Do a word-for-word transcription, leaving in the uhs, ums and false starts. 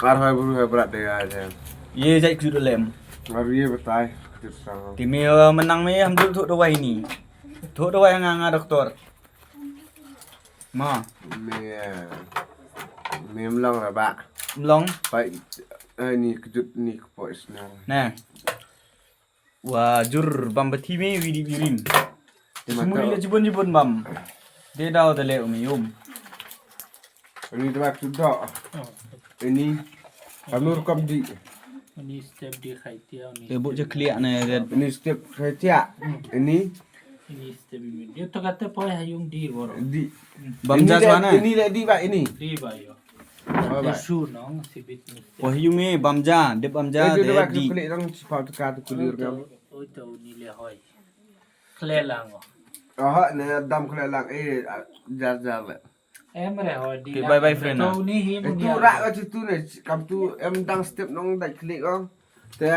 Ar hoi bru hoi brat de ya de. Ye jait kjut lem. Ar ye batai. Kjut sang. Ti me, eh, menang me ham dul thok dawai ni. Thok dawai nga nga doktor. Ma. Me, eh, me mlong ra ba. Mlong. Pai, eh, ni kjut ni kpo isnar. Nah. Wa jur bam ba thi me wi di birim. Te sumuri le jibun jibun bam. De daw de le umi um. Ini dua sudah. Ini anu rekam di. Ini step di khaitia ini. Te bu je kliak ne de. Ini step khaitia. Ini. Ini step ini. Dia tu kata poi hayung di boro. Di. Bam ja swana. Ini le di ba ini. Di ba yo. Ba ba. Su nong sibit ni. Poi hayung e bam ja, de bam ja de di. Klik nang sipau teka tu kulir ngam. Oi to ni le hoi. Klelang. Aha ne dam klelang eh jar jar le. Em re hoi di. Okay, bye bye friend. To ni hi. Itu rak kat situ ni kam tu em dang step nong dai klik ong. Te